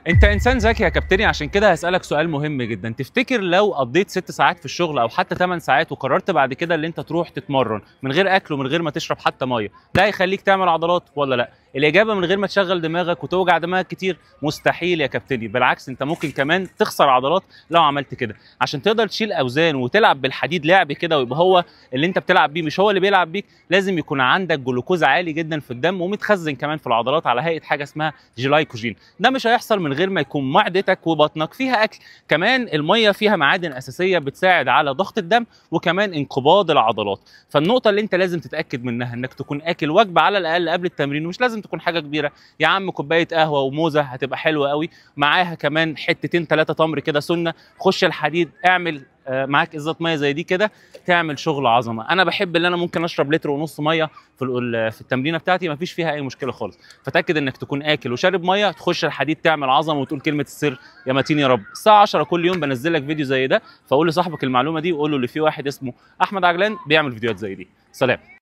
انت انسان ذكي يا كابتني، عشان كده هسألك سؤال مهم جدا. تفتكر لو قضيت 6 ساعات في الشغل او حتى 8 ساعات وقررت بعد كده اللي انت تروح تتمرن من غير اكل ومن غير ما تشرب حتى مية، ده هيخليك تعمل عضلات ولا لا؟ الاجابة من غير ما تشغل دماغك وتوجع دماغك كتير، مستحيل يا كابتني. بالعكس انت ممكن كمان تخسر عضلات لو عملت كده. عشان تقدر تشيل اوزان وتلعب بالحديد لعب كده ويبقى هو اللي انت بتلعب بيه مش هو اللي بيلعب بيك، لازم يكون عندك جلوكوز عالي جدا في الدم ومتخزن كمان في العضلات على هيئة حاجة اسمها جلايكوجين. ده مش هيحصل من غير ما يكون معدتك وبطنك فيها اكل. كمان المية فيها معادن اساسية بتساعد على ضغط الدم وكمان انقباض العضلات. فالنقطه اللي انت لازم تتاكد منها انك تكون اكل وجبة على الاقل قبل التمرين، ومش لازم تكون حاجة كبيرة يا عم، كوباية قهوة وموزه هتبقى حلوة قوي، معاها كمان حتتين 3 تمر كده سنة. خش الحديد، اعمل معاك ازازة مية زي دي كده، تعمل شغل عظمه. انا بحب ان انا ممكن اشرب 1.5 لتر مية في التمرينه بتاعتي، مفيش فيها اي مشكلة خالص. فتاكد انك تكون اكل وشارب مية، تخش الحديد تعمل عظمه وتقول كلمة السر يا متين يا رب. الساعة 10 كل يوم بنزل لك فيديو زي ده، فقول لصاحبك المعلومة دي وقول له اللي في واحد اسمه احمد عجلان بيعمل فيديوهات زي دي. سلام.